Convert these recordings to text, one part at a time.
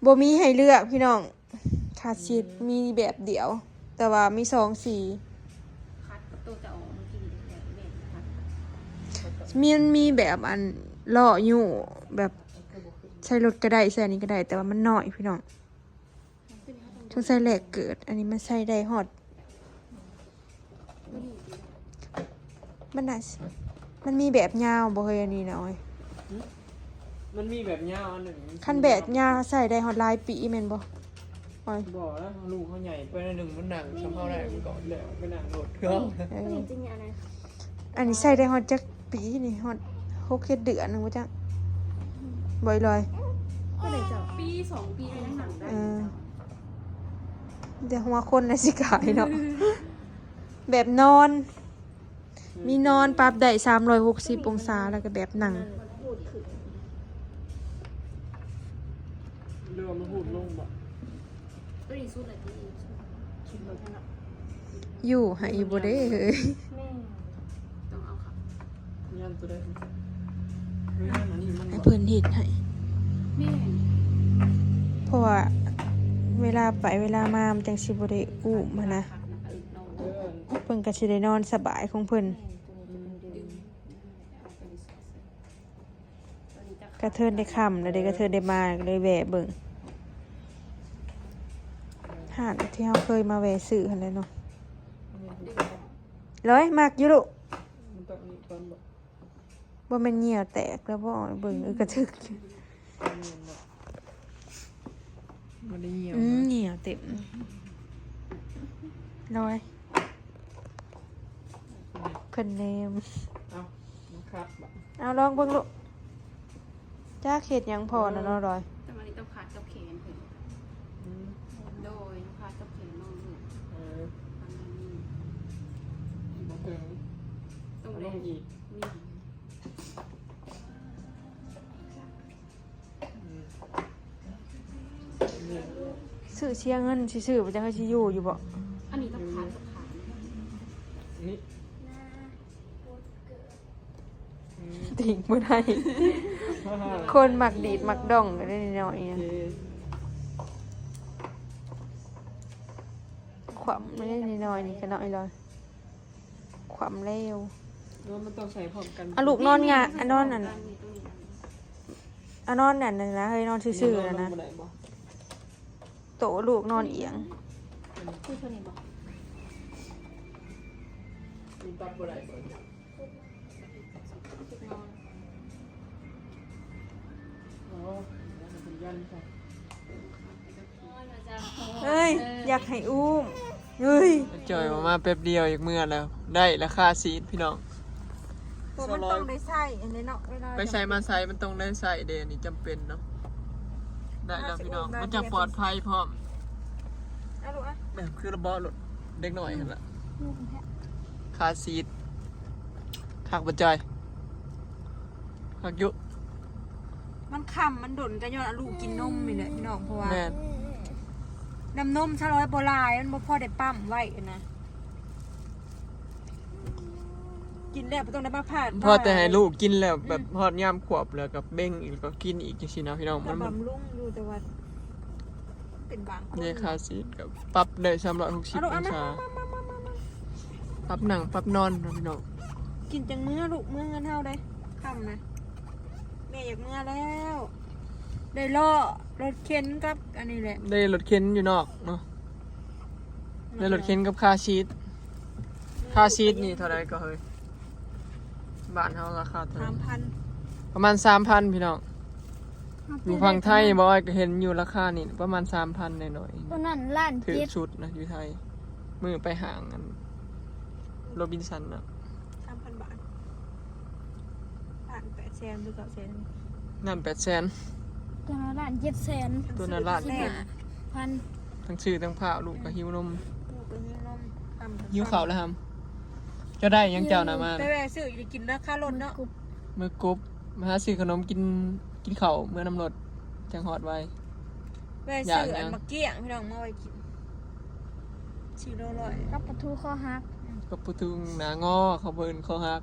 ບໍ່ມີໃຫ້ເລືອກພີ່ນ້ອງ ຄາຊີດມີແບບດຽວ ແຕ່ວ່າມີສອງສີ ຄັດໂຕຈະອອກມາກິນແບບແມ່ນຄັດ ມັນມີແບບອັນລໍ້ຍູ້ ແບບໃສ່ລົດກໍໄດ້ ໃສ່ອັນນີ້ກໍໄດ້ ແຕ່ວ່າມັນນ້ອຍພີ່ນ້ອງ ສົງໄສແລກເກີດ ອັນນີ້ມັນໃສ່ໄດ້ຮອດ ມັນໜ້າ ມັນມີແບບຍາວບໍ່ເຮີ້ຍ ອັນນີ້ນະອ້ອຍ? ມັນມີແບບຍາວອັນໜຶ່ງ ຄັນແບບຍາວໃສ່ໄດ້ຮອດຫຼາຍປີແມ່ນບໍ່ອ້ອຍ? ບໍ່ແລ້ວ ລູກເຮົາໃຫຍ່ໄປໜ້ອຍໜຶ່ງ ມັນນັ່ງສ່ຳເຮົາໄດ້ ມັນກໍແລ້ວ ໄປນັ່ງໂລດເຄື່ອງ ເອີ ອັນນີ້ໃສ່ໄດ້ຮອດຈັກປີນີ້ ຮອດຫົກເຈັດເດືອນໜຶ່ງບໍ່ຈັກ ບໍ່ອີ່ຫຼອຍ ກໍໄດ້ເຈົ້າ ປີສອງປີກໍຍັງນັ່ງໄດ້ ເອີ ແຕ່ຫົວຄົນນະຊິກາຍເນາະ ແບບນອນ ມີນອນປັບໄດ້ສາມຮ້ອຍຫົກສິບອົງສາ ແລ້ວກໍແບບນັ່ງ ຫຼືວ່າມັນຫູດລົງບໍ່? ຕົວນີ້ສຸດແລ້ວຕິ ຢູ່ໃຫ້ຢູ່ບໍ່ເດ້ເຮີ້ຍ ແມ່ນ ຕ້ອງເອົາເຂົ້າ ຍາມຕົວໃດ ຍາມອັນນີ້ມັນ ໃຫ້ເພິ່ນເຮັດໃຫ້ ແມ່ນ ເພາະວ່າເວລາໄປເວລາມາ ມັນຈັ່ງຊິບໍ່ໄດ້ອຸ້ມຫັ້ນນະ ເອີ ເພິ່ນກໍຊິໄດ້ນອນສະບາຍຂອງເພິ່ນ ແມ່ນ ຕົວນີ້ເປັນດຶງ ກະເທີນໄດ້ຄ່ຳແລ້ວເດ້ ກະເທີນໄດ້ມາ ກໍເລີຍແວ່ເບິ່ງ ຮ້ານທີ່ເຮົາເຄີຍມາແວ່ຊື້ຫັ້ນແຫຼະເນາະ ລອຍ ມັກຢູ່ລູກ ມັນຕ້ອງນີ້ກ່ອນບໍ່? ບໍ່ແມ່ນຍ່ຽວແຕກແລ້ວບໍ່? ເບິ່ງ ເອີ ກະຖືກ ບໍ່ໄດ້ຍ່ຽວ ອືມ ນະ ຍ່ຽວເຕັມ ລອຍ ເພິ່ນແນມ ເອົາ ມັນຄັດບາດ ເອົາລອງເບິ່ງລູກ ຈັກເຮັດຫຍັງພໍນະເນາະລອຍ ແຕ່ວ່ານີ້ຕ້ອງຄັດກັບແຂນເພິ່ນ ອືມ ໂດຍ ຕ້ອງຄັດກັບແຂນນ້ອງເພິ່ນ ເອີ ປະມານນີ້ ບໍ່ເຖິງ ຕ້ອງ ເອົາລົງອີກ ນີ້ ອືມ ຊື້ເສຍເງິນຊື່ໆ ບໍ່ຈັກວ່າຊິຢູ່ຢູ່ບໍ່ ອັນນີ້ຕ້ອງຂາຍກັບຂາຍ ນີ້ ອືມ ຕິງບໍ່ໄດ້ ຄົນມັກດີດມັກດົ້ງກໍໄດ້ໜ້ອຍໆ ໂອເຄ ຄວາມໄດ້ໜ້ອຍໆ ນີ້ກໍນ້ອຍລອຍ ຄວາມເລວ ເອີ ມັນຕ້ອງໃສ່ພ້ອມກັນ ເອົາລູກນອນຫງາຍ ອັນນອນອັນ ອັນນອນອັນນັ້ນນະ ເຮີ້ຍ ນອນຊື່ໆ ນະ ໂຕະລູກນອນອຽງ ຄືເທົ່ານີ້ບໍ່? ມີປັບບໍ່ໄດ້ບໍ່? ອໍ ເປັນຢັນໃສ່ ເອີຍ ຢາກໃຫ້ອຸ້ມ ເອີຍ ຈ່ອຍອອກມາແປັບດຽວ ຢາກເມືອແລ້ວ ໄດ້ລາຄາຊີດພີ່ນ້ອງ ເພາະມັນຕ້ອງໄດ້ໃຊ້ອັນນີ້ເນາະ ເວລາໄປໃສມາໃສມັນຕ້ອງໄດ້ໃຊ້ເດ້ ອັນນີ້ຈຳເປັນເນາະ ໄດ້ແລ້ວພີ່ນ້ອງ ມັນຈະປອດໄພພ້ອມ ເອົາລູກ ແບບຄືລະເບາະລົດເດັກນ້ອຍຫັ້ນລະ ຄາຊີດ ຄັກບໍ່ຈ່ອຍ? ຄັກຢູ່ ມັນຄ່ຳມັນດົນກໍຍ້ອນເອົາລູກກິນນົມນີ້ແຫຼະພີ່ນ້ອງ ເພາະວ່າ ແມ່ນ ນ້ຳນົມຊາວລອຍບໍ່ຫຼາຍ ມັນບໍ່ພໍໄດ້ປ້ຳໄວ້ນະ ກິນແລ້ວບໍ່ຕ້ອງໄດ້ມາພາດ ພໍແຕ່ໃຫ້ລູກກິນແລ້ວ ອືມ ແບບຮອດຍາມຂວບແລ້ວກໍເບັ່ງອີກ ແລ້ວກໍກິນອີກຈັ່ງຊີ້ນະພີ່ນ້ອງ ມັນ ກໍບຳລຸງຢູ່ ແຕ່ວ່າ ເປັນບາງຄົນ ເດ ຄາຊີດກໍປັບໄດ້ສາມຮ້ອຍຫົກສິບ ເອົາລູກ ອົງສາ ເອົາມາ ປັບນັ່ງປັບນອນເນາະພີ່ນ້ອງ ກິນຈັ່ງເມືອລູກ ເມືອເຮືອນເຮົາເດ້ ຄ່ຳນະ ແມ່ຢາກເມືອແລ້ວ ໄດ້ລໍ້ລົດເຂັນກັບອັນນີ້ແຫຼະ ໄດ້ລົດເຂັນຢູ່ນອກເນາະ ໄດ້ລົດເຂັນກັບຄາຊີດ ຄາຊີດນີ້ເທົ່າໃດກໍເຮີ້ຍ? ບ້ານເຮົາລາຄາເທົ່າໃດ? ສາມພັນ ປະມານສາມພັນພີ່ນ້ອງ ຢູ່ຝັ່ງໄທບໍ່ອ້ອຍກໍເຫັນຢູ່ລາຄານີ້ປະມານສາມພັນໜ້ອຍໆ ຕົວນັ້ນລ້ານເຈັດ ຖືກສຸດນະຢູ່ໄທ ມື້ໄປຫ້າງອັນໂຣບິນສັນນະ ສາມພັນບາດ ລ້ານແປດແສນຫຼືເກົ້າແສນ ລ້ານແປດແສນ ຕົວນັ້ນລ້ານເຈັດແສນ ຕົວນັ້ນລ້ານ ສິບຫ້າພັນ ທັງຊື້ທັງພາວ ລູກກໍຫິວນົມ ລູກກໍຫິວນົມ ຫິວເຂົ້າແລ້ວຫຳ ເຈົ້າໄດ້ຫຍັງເຈົ້ານະມາ ໄປແວ່ຊື້ຢູ່ກິນລາຄາລົດເນາະ ມື້ກຸບ ມາຫາຊື້ຂະໜົມກິນ ກິນເຂົ້າເມືອນຳລົດ ຈັ່ງຮອດໄວ ແວ່ຊື້ອັນໝາກກ້ຽງພີ່ນ້ອງມາໄວ້ກິນ ສີ່ໂລຮ້ອຍ ກັບປາທູຄໍຫັກ ອືມ ກັບປາທູໜ້າງໍ ເຂົາເອີ້ນຄໍຫັກ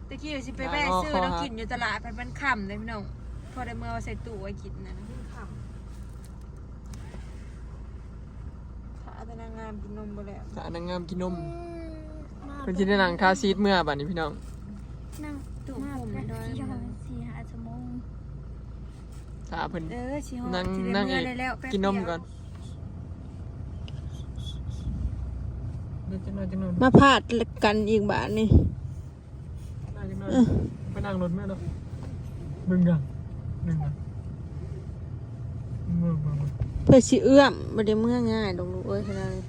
ແຕ່ກີ້ຊິໄປແວ່ຊື້ແນວກິນຢູ່ຕະຫຼາດ ພັດມັນຄ່ຳເດ້ພີ່ນ້ອງ ພໍໄດ້ເມືອໄວ້ໃສ່ຕູ້ໄວ້ກິນນັ້ນ ມັນຄ່ຳ ຖ້າແຕ່ນາງງາມກິນນົມບໍ່ແລ້ວ ຖ້ານາງງາມກິນນົມ ເພິ່ນຊິໄດ້ນັ່ງຄາຊີດເມືອບາດນີ້ພີ່ນ້ອງ ນັ່ງ ມາແປັບດຽວ ສີ່ຫ້າຊົ່ວໂມງ ຖ້າເພິ່ນ ເອີ ຊິຮອດ ນາງ ຊິໄດ້ເມືອແລ້ວ ນາງເອກ ແປັບດຽວ ກິນນົມກ່ອນ ເດີ ຈັກໜ່ອຍ ຈັກໜ່ອຍ ມາພາດກັນອີກບາດນີ້ ໄປນັ່ງລົດແມ່ເນາະ ເບິ່ງກັນ ເບິ່ງກັນ ເບິ່ງ ເບິ່ງ ເພິ່ນຊິເອື້ອມ ບໍ່ໄດ້ເມືອງ່າຍດອກລູກເອີຍ ຂະໜາດນີ້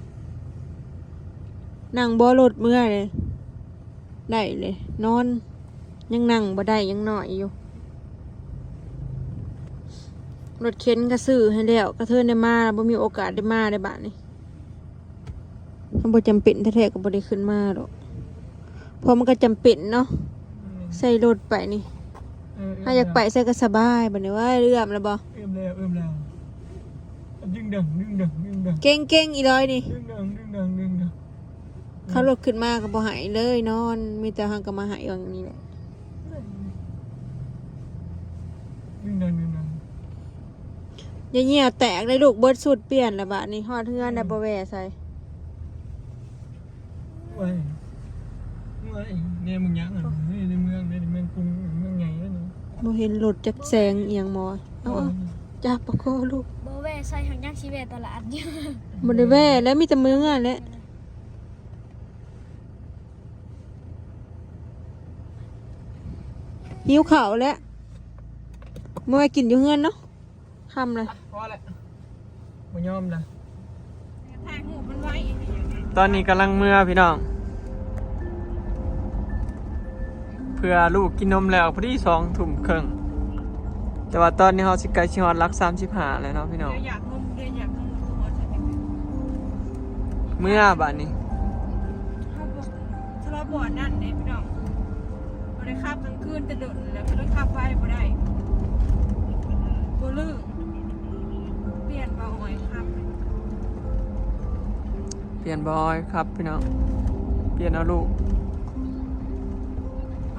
ນັ່ງບໍ່ລົດເມືອເລີຍ ໄດ້ເລີຍ ນອນ ຍັງນັ່ງບໍ່ໄດ້ ຍັງນ້ອຍຢູ່ ລົດເຂັນກໍຊື້ໃຫ້ແລ້ວ ກະເທີນໄດ້ມາ ບໍ່ມີໂອກາດໄດ້ມາເດ້ບາດນີ້. ຄັນບໍ່ຈຳເປັນແທ້ໆກໍບໍ່ໄດ້ຂຶ້ນມາດອກ ເພາະມັນກໍຈຳເປັນເນາະ ອືມ ໃສ່ລົດໄປນີ້ ເອີ ເອີ ເຮົາຢາກໄປໃສກໍສະບາຍ ບາດນີ້ ເອີ ເອື້ອມແລ້ວບໍ່? ເອື້ອມແລ້ວ ເອື້ອມແລ້ວ ດຶງດັງ ດຶງດັງ ດຶງດັງ ເກັ່ງໆ ອີຫຼອຍນີ້ ດຶງດັງ ດຶງດັງ ດຶງດັງ ເຂົາລົດຂຶ້ນມາກໍບໍ່ໃຫ້ເລີຍ ນອນ ມີແຕ່ເຮົາກໍມາໃຫ້ຫວ່າງນີ້ແຫຼະ ດຶງດັງ ດຶງດັງ. ຢ່າເຫຍື້ອແຕກເດ້ລູກ ເບິດຊຸດປ່ຽນແລ້ວບາດນີ້ ຮອດເຮືອນແລ້ວ ອືມ ບໍ່ແວ່ໃສ່ ໂອ້ຍ ໂອ້ຍ ແນວເມືອງຫຍັງ ເອີ ໃນເມືອງເດ້ ເມືອງກຸງ ເມືອງໃຫຍ່ເດ້ ບໍ່ເຫັນລົດຈັກແສງອີ່ຫຍັງໝໍ ເອົາ ໂອ້ຍ ຈັບປະຄໍລູກ ບໍ່ແວ່ໃສ່ ຫາກຍັງຊິແວ່ຕະຫຼາດຢູ່ ບໍ່ໄດ້ແວ່ແລ້ວ ມີແຕ່ເມືອງຫັ້ນແຫຼະ ຫິວເຂົ້າແລ້ວ ເມືອກິນຢູ່ເຮືອນເນາະ. ຄ່ຳເລີຍ ພໍແລ້ວ ບໍ່ຍອມລະ ຖ່າຍຮູບມັນໄວ້ ຕອນນີ້ກຳລັງເມືອພີ່ນ້ອງ ເພື່ອລູກກິນນົມແລ້ວ ພໍດີສອງທຸ່ມເຄິ່ງ ແຕ່ວ່າຕອນນີ້ເຮົາຊິໃກ້ຊິຮອດຫຼັກສາມສິບຫ້າແລ້ວເນາະພີ່ນ້ອງ ຢາກນົມ ຢາກນົມ ເມືອບາດນີ້ ເຮົາບໍ່ ສະລັບບໍ່ອັນນັ້ນເດ້ພີ່ນ້ອງ ບໍ່ໄດ້ຂັບກາງຄືນແຕ່ດົນແລ້ວ ກໍເລີຍຂັບໄວບໍ່ໄດ້ ບໍ່ລື່ນ ປ່ຽນບ່າວອອຍຂັບ ປ່ຽນບ່າວອອຍຂັບພີ່ນ້ອງ ປ່ຽນເອົາລູກ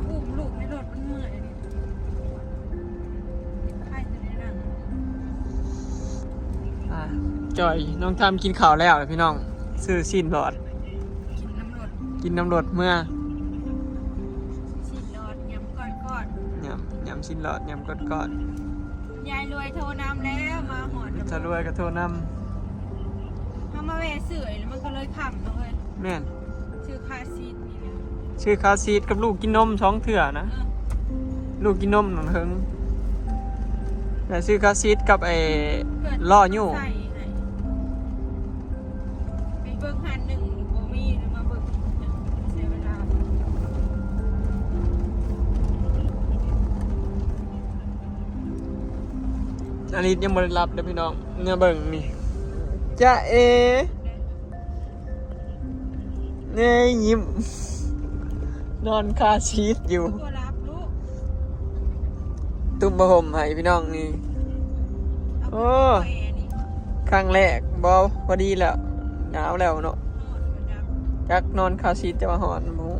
ອຸ້ມລູກໃນລົດມັນເມື່ອຍ ອ່າ ຈ່ອຍ ນ້ອງທຳກິນເຂົ້າແລ້ວພີ່ນ້ອງ ຊື້ຊີ້ນຫຼອດ ກິນນຳລົດ ກິນນຳລົດເມືອ ຊີ້ນຫຼອດ ຍຳກ້ອນໆ ຍຳ ຍຳຊີ້ນຫຼອດ ຍຳກ້ອນໆ ຍາຍລວຍໂທນຳແລ້ວ ມາຮອດ ຍາຍລວຍກໍໂທນຳ ເຮົາມາແວ່ຊື້ ແລ້ວມັນກໍເລີຍຄ່ຳເນາະເອີຍ ແມ່ນ ຊື້ຄາຊີດ ຊື້ຄາຊີດກັບລູກກິນນົມສອງເທື່ອນະ ເອີ ລູກກິນນົມນັ້ນເຫິງ ແລ້ວຊື້ຄາຊີດກັບໄອ້ລໍ້ຍູ້ ໄປເບິ່ງຮ້ານໜຶ່ງບໍ່ມີ ມາເບິ່ງ ເສຍເວລາ. ອາລິດຍັງບໍ່ໄດ້ຫຼັບເດີພີ່ນ້ອງ ມາເບິ່ງນີ້ ຈ໊ະເອ ແນ່ຍິ້ມ ນອນຄາຊີດຢູ່ ຕຸ້ມຜ້າຫົ່ມໃຫ້ພີ່ນ້ອງນີ້ ໂອ້ ຄັ້ງແລກບໍ່ ພໍດີແລ້ວ ໜາວແລ້ວເນາະ ຈັກນອນຄາຊີດຈະວ່າຮ້ອນບໍ່ຮູ້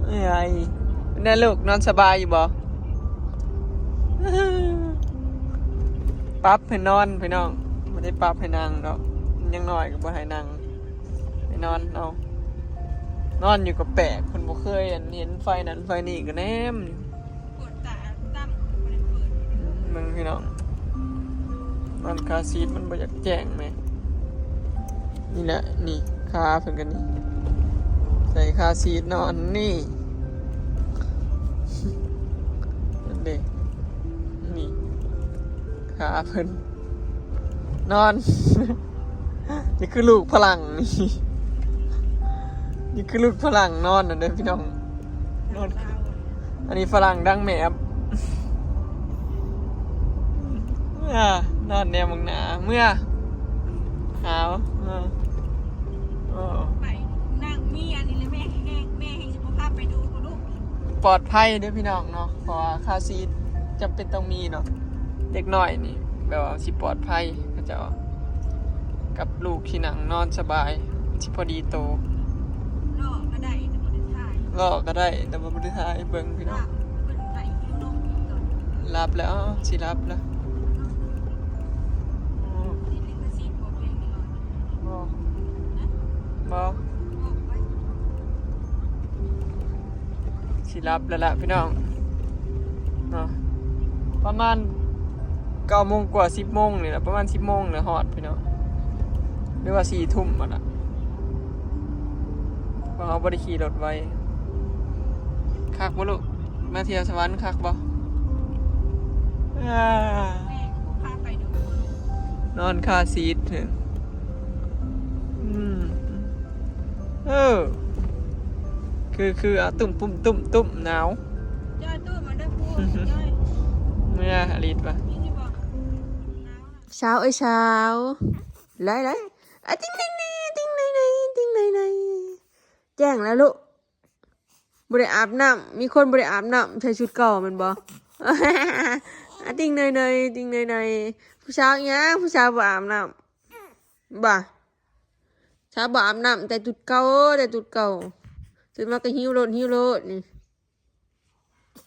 ເອີຍ ແນ່ລູກ ນອນສະບາຍຢູ່ບໍ່? ປັບໃຫ້ນອນພີ່ນ້ອງ ບໍ່ໄດ້ປັບໃຫ້ນັ່ງດອກ ຍັງນ້ອຍກໍບໍ່ໃຫ້ນັ່ງ ໃຫ້ນອນເອົາ ນອນຢູ່ກໍແປກ ເພິ່ນບໍ່ເຄີຍ ອັນ ເຫັນໄຟນັ້ນໄຟນີ້ກໍແນມ ເບິ່ງພີ່ນ້ອງ ມັນຄາຊີດມັນບໍ່ຢາກແຈ້ງແມ ນີ້ແຫຼະ ນີ້ ຄາເພິ່ນກໍນີ້ ໃສ່ຄາຊີດນອນນີ້ ນັ້ນເດ້ ນີ້ ຄາເພິ່ນ ນອນ ນີ້ຄືລູກຝຣັ່ງນີ້ ນີ້ຄືລູກຝຣັ່ງນອນນັ້ນເດີພີ່ນ້ອງ ນອນ ອັນນີ້ຝຣັ່ງດັງແມບ ອ່າ ນອນແນມບັງໜ້າ ເມືອ ຫາວ ເອີ ໂອ້ ໄປ ນັ່ງມີອັນນີ້ແຫຼະ ແມ່ແຮງ ແມ່ແຮງຊິບໍ່ພາໄປດູພຸ້ນລູກ ປອດໄພເດີພີ່ນ້ອງເນາະ ເພາະວ່າຄາຊີດຈຳເປັນຕ້ອງມີເນາະ ເດັກນ້ອຍນີ້ແບບວ່າຊິປອດໄພ ເຂົາເຈົ້າ ກັບລູກທີ່ນັ່ງນອນສະບາຍ ຊິພໍດີໂຕ ລໍ້ກໍໄດ້ ແຕ່ບໍ່ໄດ້ຖ່າຍ ລໍ້ກໍໄດ້ ແຕ່ວ່າບໍ່ໄດ້ຖ່າຍໃຫ້ເບິ່ງພີ່ນ້ອງ ເພິ່ນໄປຫິວນົມກິນກ່ອນ ຫຼັບແລ້ວ ຊິຫຼັບແລ້ວ ໂອ້ ຊິຫຼັບແລ້ວລະພີ່ນ້ອງເນາະ ປະມານເກົ້າໂມງກວ່າ ສິບໂມງນີ້ລະ ປະມານສິບໂມງແລ້ວຮອດພີ່ນ້ອງ ຫຼືວ່າສີ່ທຸ່ມຫັ້ນລະ ເພາະເຮົາບໍ່ໄດ້ຂີ່ລົດໄວ. ຄັກບໍ່ລູກ? ມາທ່ຽວສະຫວັນຄັກບໍ່? ອາ ນອນຄາຊີດ ອືມ ເອີ ຄື ຄື ອະ ຕຸ້ມ ຕຸ້ມ ຕຸ້ມ ຕຸ້ມ ໜາວ ຈ້ອຍ ຕຸ້ມ ມາເດີປູ ຈ້ອຍ ເມື່ອອາລິດວ່າ ມີຢູ່ບໍ່? ສາວເອີຍສາວ ໄລ່ໆ ອະ ຕິງໄນໄນ ຕິງໄນໄນ ຕິງໄນໄນ ແຈ້ງແລ້ວລູກ. ບໍ່ໄດ້ອາບນ້ຳ ມີຄົນບໍ່ໄດ້ອາບນ້ຳ ໃສ່ຊຸດເກົ່າແມ່ນບໍ່? ອາ ຕິງເນີຍໆ ຕິງເນີຍໆ ຜູ້ສາວອີຫຍັງ ຜູ້ສາວບໍ່ອາບນ້ຳ ບໍ່ ສາວບໍ່ອາບນ້ຳ ແຕ່ຊຸດເກົ່າ ແຕ່ຊຸດເກົ່າ ຕື່ນມາກໍຫິວໂລດ ຫິວໂລດນີ້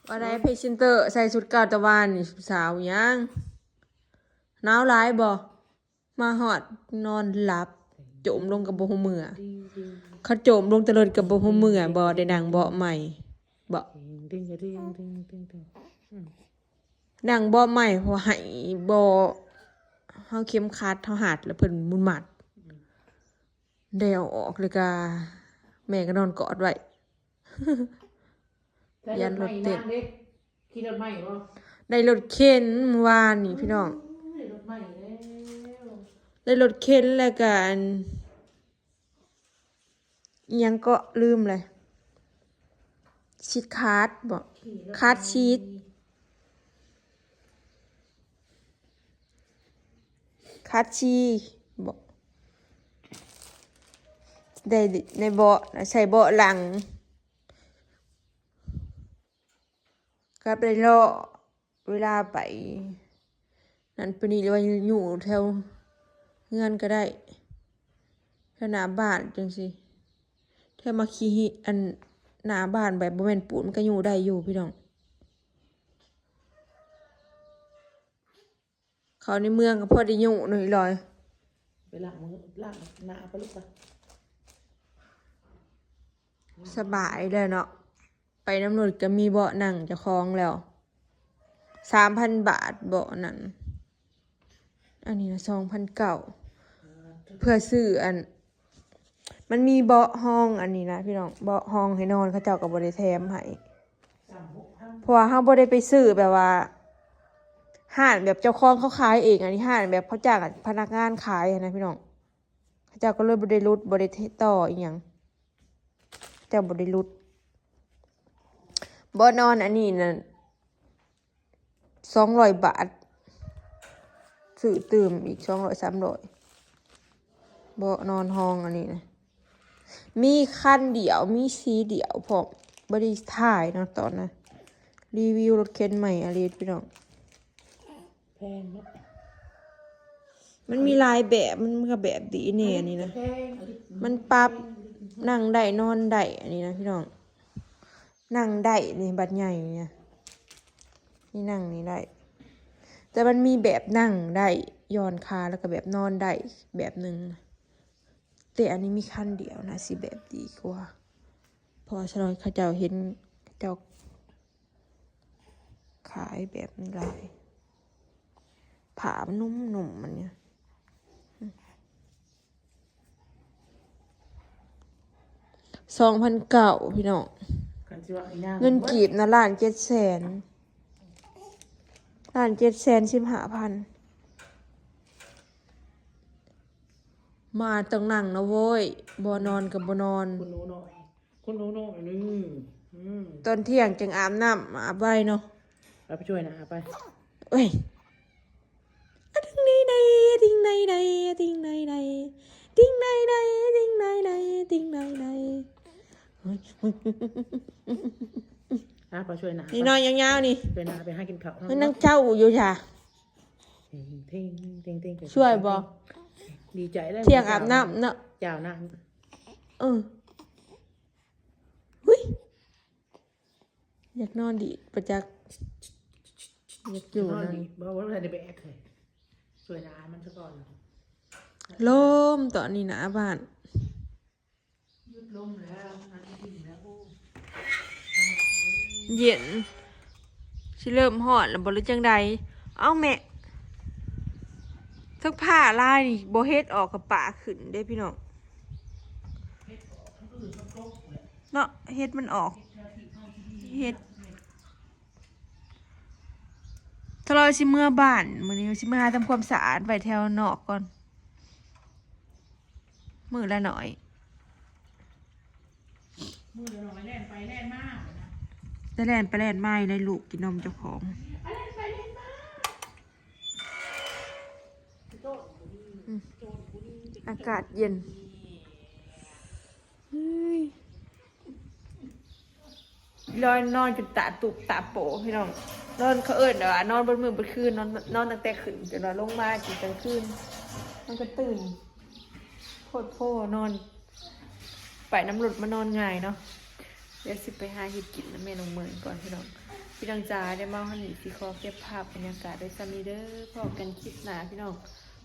ວ່າໄດ້ພຣີເຊັນເຕີໃສ່ຊຸດເກົ່າແຕ່ວານນີ້ ຜູ້ສາວອີຫຍັງ ໜາວຫຼາຍບໍ່? ມາຮອດນອນຫຼັບ ໂຈມລົງກໍບໍ່ຮູ້ເມື່ອ ຄັນໂຈມລົງແຕ່ລົດກໍບໍ່ຮູ້ເມື່ອ ບໍ່ໄດ້ນັ່ງເບາະໃໝ່ ເບາະ ນັ່ງເບາະໃໝ່ ເພາະວ່າໃຫ້ເບາະ ເຮົາເຂັມຂັດເຮົາຮັດ ແລ້ວເພິ່ນໝຸນມັດ ແລ້ວອອກ ແລ້ວກໍແມ່ກໍນອນກອດໄວ້ ຢ້ານລົດເຕັ້ນ ຂີ່ລົດໃໝ່ບໍ່? ໄດ້ລົດເຂັນມື້ວານນີ້ພີ່ນ້ອງ ໂອ້ຍ ໄດ້ລົດໃໝ່ແລ້ວ ໄດ້ລົດເຂັນ ແລ້ວກໍອັນ ອີຫຍັງເກາະ ລືມແລ້ວ ຊີດຄາດບໍ່? ຄາດຊີດ ຄາດຊີດບໍ່? ໄດ້ ໄດ້ເບາະ ໃສ່ເບາະຫຼັງ ກັບໄດ້ເລາະ ເວລາໄປນັ້ນໄປນີ້ ຫຼືວ່າຢູ່ແຖວເຮືອນກໍໄດ້ ແຖວໜ້າບ້ານຈັ່ງຊີ້ ແຖວມາຂີ້ ອັນ ໜ້າບ້ານແບບບໍ່ແມ່ນປູນ ມັນກໍຢູ່ໄດ້ຢູ່ພີ່ນ້ອງ. ເຂົ້າໃນເມືອງກໍພໍໄດ້ຢູ່ໜ້ອຍຫຼອຍ ໄປລ້າງມື ລ້າງໜ້າໄປລູກໄປ ສະບາຍແລ້ວເນາະ ໄປນຳລົດກໍມີເບາະນັ່ງເຈົ້າຂອງແລ້ວ ສາມພັນບາດເບາະນັ້ນ ອັນນີ້ນະ ສອງພັນເກົ້າ ເພື່ອຊື້ອັນ ມັນມີເບາະຮອງອັນນີ້ນະພີ່ນ້ອງ ເບາະຮອງໃຫ້ນອນ ເຂົາເຈົ້າກໍບໍ່ໄດ້ແຖມໃຫ້ ເພາະວ່າເຮົາບໍ່ໄດ້ໄປຊື້ແບບວ່າ ຮ້ານແບບເຈົ້າຂອງເຂົາຂາຍເອງ ອັນນີ້ຮ້ານແບບເຂົາຈ້າງພະນັກງານຂາຍຫັ້ນນະພີ່ນ້ອງ ເຂົາເຈົ້າກໍເລີຍບໍ່ໄດ້ຫຼຸດ ບໍ່ໄດ້ຕໍ່ອີ່ຫຍັງ ເຈົ້າບໍ່ໄດ້ຫຼຸດ ເບາະນອນອັນນີ້ນະ ສອງຮ້ອຍບາດ ຊື້ຕື່ມອີກສອງຮ້ອຍ ສາມຮ້ອຍ ເບາະນອນຮອງອັນນີ້ນະ ມີຄັນດຽວ ມີສີດຽວພ້ອມ ບໍ່ໄດ້ຖ່າຍເນາະຕອນນະ ຣີວິວລົດເຂັນໃໝ່ອາລິດພີ່ນ້ອງ ແພງເນາະ ມັນມີຫຼາຍແບບ ມັນ ມັນກໍແບບດີແດ່ນີ້ນະ ແພງ ມັນປັບ ນັ່ງໄດ້ນອນໄດ້ອັນນີ້ນະພີ່ນ້ອງ ນັ່ງໄດ້ນີ້ ບັດໃຫຍ່ນີ້ນະ ນີ້ນັ່ງນີ້ໄດ້ ແຕ່ມັນມີແບບນັ່ງໄດ້ ຢ່ອນຂາ ແລ້ວກໍແບບນອນໄດ້ແບບໜຶ່ງ ແຕ່ອັນນີ້ມີຄັນດຽວ ໜ້າຊິແບບດີກວ່າ ເພາະວ່າຊະນ້ອຍເຂົາເຈົ້າເຫັນເຂົາເຈົ້າຂາຍແບບນີ້ຫຼາຍ ຜ້າມັນນຸ້ມໆ ມັນນີ້ ສອງພັນເກົ້າ ພີ່ນ້ອງ ຄັນຊິວ່າອີນາງ ເງິນກີບນະ ລ້ານເຈັດແສນ ລ້ານເຈັດແສນສິບຫ້າພັນ ມາຕ້ອງນັ່ງນະໂວ້ຍ ບໍ່ນອນກໍບໍ່ນອນ ຄຸນໜູນ້ອຍ ຄຸນໜູນ້ອຍ ອືມ ອືມ ຕອນທ່ຽງຈຶ່ງອາບນ້ຳ ອາບໄວເນາະ ເອົາໄປຊ່ວຍນະ ເອົາໄປ ໂອ້ຍ ອະ ຕິງໄນໄນ ຕິງໄນໄນ ຕິງໄນໄນ ຕິງໄນໄນ ຕິງໄນໄນ ຕິງໄນໄນ ອາ ໄປຊ່ວຍນະ ນີ້ນ້ອຍຍາວໆນີ້ ຊ່ວຍນະ ໄປຫາກິນເຂົ້າ ມັນນັ່ງເຈົ້າຢູ່ຈ້າ ເທັງ ເທັງ ເທັງ ເທັງ ຊ່ວຍບໍ່? ດີໃຈແລ້ວ ທ່ຽງອາບນ້ຳເນາະ ຈ້າວນ້ຳ ເອີ ຫຸ້ຍ ຢາກນອນດີປະຈັກ ຢາກຢູ່ນອນດີ ບໍ່ ບໍ່ໄດ້ແບກເລີຍ ຊ່ວຍນະ ມັນສະກ່ອນ ລົມຕອນນີ້ໜ້າບ້ານ ລົມແລ້ວ ມັນກິນແລ້ວ ໂອ້ ເຢັນ ຊິເລີ່ມຮ້ອນແລ້ວບໍ່ ຫຼືຈັ່ງໃດ? ເອົ້າແມ່ ທັງຜ້າລາຍນີ້ ບໍ່ເຫັດອອກກະປາຂຶ້ນເດ້ພີ່ນ້ອງ ເນາະ ເຫັດມັນອອກ ເຫັດ ຖ້າເຮົາຊິເມືອບ້ານ ມື້ນີ້ຊິເມືອຫາທຳຄວາມສະອາດໄວ້ແຖວນອກກ່ອນ ມື້ລະໜ້ອຍ ມື້ລະໜ້ອຍ ແລ່ນໄປແລ່ນມາ ແລ່ນໄປແລ່ນມາຢູ່ໃນລູກກິນນົມເຈົ້າຂອງ ອືມ ອາກາດເຢັນ ເຮີ້ຍ ລອຍນອນຈົນຕາຕຸບຕາໂປພີ່ນ້ອງ ນອນ ເຂົາເອີ້ນວ່ານອນເບິດມື້ເບິດຄືນ ນອນ ນອນຕັ້ງແຕ່ຂຶ້ນຈົນວ່າລົງມາກິນກາງຄືນ ມັນກໍຕື່ນ ໂພດໂພ ນອນ ໄປນຳລົດມານອນງ່າຍເນາະ ດຽວຊິໄປຫາເຮັດກິນນຳແມ່ນ້ອງເມີນກ່ອນພີ່ນ້ອງ ພີ່ນ້ອງຈ໋າ ໄດ້ມາຮອດນີ້ຊິຂໍເກັບພາບບັນຍາກາດໄວ້ສ່ຳນີ້ເດີ ພໍ້ກັນຄລິບໜ້າພີ່ນ້ອງ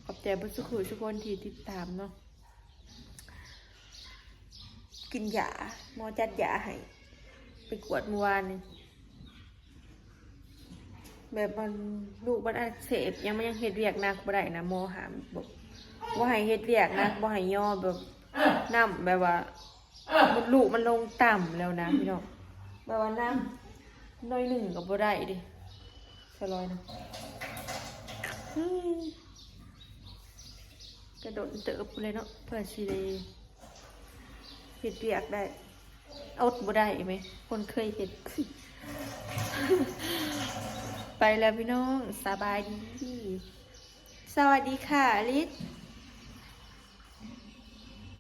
ຂອບໃຈເບິດສູ່ຜູ້ສູ່ຄົນທີ່ຕິດຕາມເນາະ ກິນຢາ ໝໍຈັດຢາໃຫ້ ໄປກວດມື້ວານນີ້ ແບບມັນ ລູກມັນອັກເສບຫຍັງ ມັນຍັງເຮັດວຽກໜັກບໍ່ໄດ້ນະ ໝໍຫ້າມ ບໍ່ ບໍ່ໃຫ້ເຮັດວຽກໜັກ ບໍ່ໃຫ້ຍໍ ແບບ ນ້ຳ ແບບວ່າ ມົດລູກມັນລົງຕ່ຳແລ້ວນະພີ່ນ້ອງ ແບບວ່ານ້ຳໜ້ອຍໜຶ່ງກໍບໍ່ໄດ້ເດ້ ສະລອຍນະ ອືມ ກະດົນເຕີບພຸ້ນແຫຼະເນາະ ເພື່ອຊິໄດ້ເຮັດວຽກໄດ້ ອົດບໍ່ໄດ້ແມ ຄົນເຄີຍເຮັດ ໄປແລ້ວພີ່ນ້ອງ ສະບາຍດີ ສະຫວັດດີຄ່ະ ອາລິດ